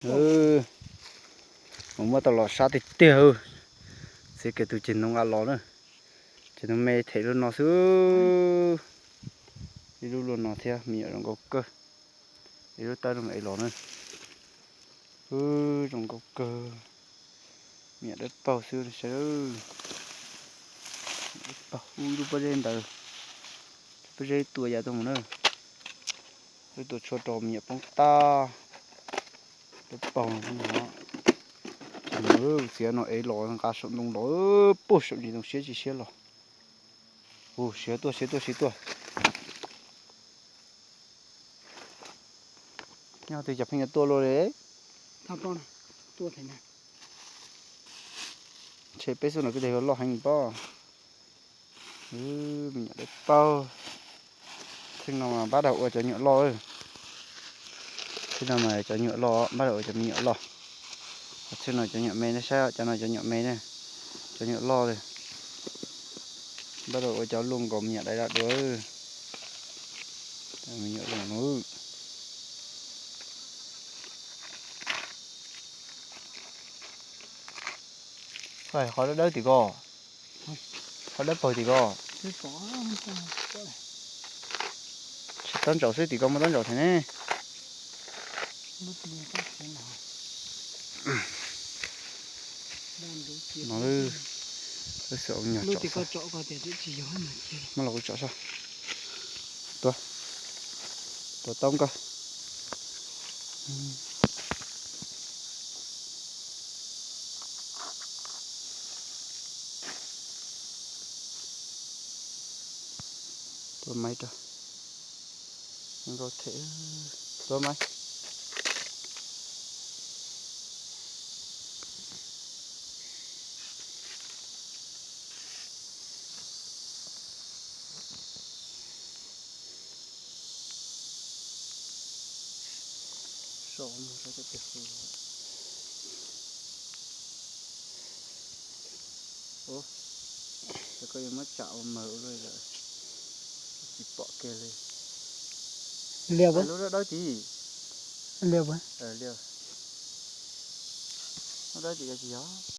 Mus muab tau los sab tiag tiag. Txiav kiag tus ceg ntoo nqa los na. Ceg ntoo me them lub no xwb. Ib lub luaj no thiab, me nyuam zoo nkauj kawg. Ib lub tawb no mas ev los na. Zoo nkauj kawg. Me nyuam dawb paug xwb saib. Dawb paug, ib lub pob zeb ntawd. Pob zeb tua ya tuaj mus na. Ib tua tshuaj rau me nyuam poob tag. Dawb paug no. Txiav no ev los nqa saum ntoo los, puag saum ntsis ntoo siab tsis siab los. Siab tuaj, siab tuaj, siab tuaj. Nyob twg cov pheej yuav tuaj luaj li. Ntshe peb xub no kuj yog loj heev pob. Me nyuam dawb paug. Txheej no mas npab dag ua cov nyuam loj. Txheej no mas cov nyuam loj, npab dag ua cov me nyuam loj. Txheej no cov nyuam me ne, saib cov no cov nyuam me ne, cov nyuam loj li. Npab dag ua cov luaj nkaus me nyuam dais daj dua. Me nyuam zoo no. Qhov dawb dawb tim ko, qhov dawb paug tim ko. Tsis taub ntsaum xwb, tim ko muaj taub ntsaum thiab ne. No, wb xwm nyog tsom, muab los kuv tsom sab. Tua, tua taub nkawj. Tua maiv rau. Nkauj thiab. Tua maiv. Ua, koj yuav muab tsam ua mawg ua luaj lawm, tsis pom kiag li. Liaj lub dawb dawb tid. Liaj, lub dawb tid yog tsis yog.